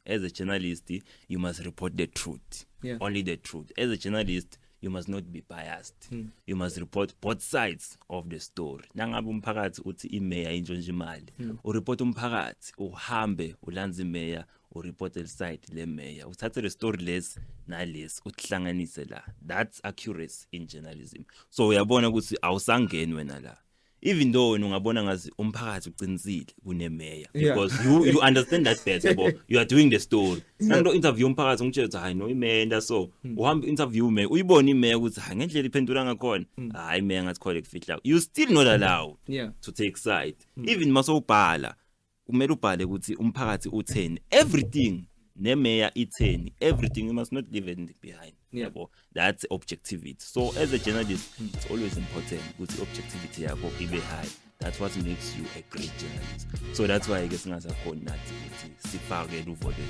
As a journalist, you must report the truth, only the truth. As a journalist, you must not be biased. You must report both sides of the story. Nangabe umphakathi uthi imeya intshontsha imali, ureport umphakathi, uhambe ulanze imeya, ureport le side le meya, uthathe le story lesi nalesi, uthihlanganise la. That's accuracy in journalism. So uyabona ukuthi awusangeni wena la, even though wena ungabona ngazi umphakathi uqinisile kunemeya, because you understand that better, yabo. You are doing the story. Nangilo interview umphakathi, ngitshela ukuthi, "Hayi no, imeya." So uhamba interview umeya, uyibona imeya ukuthi, hayi, ngendlela iphendula ngakhona, hayi, imeya ngathi khona kufihla. You still not allowed to take side. Even masowubhala, kumele ubhale ukuthi umphakathi utheni, everything, nemeya itheni, everything. You must not leave anything behind. Yabo, that's objectivity. So as a journalist, it's always important ukuthi objectivity yakho ibe high. That's what makes you a great journalist. So that's why ke singasakhoni nathi ukuthi sifake luvo.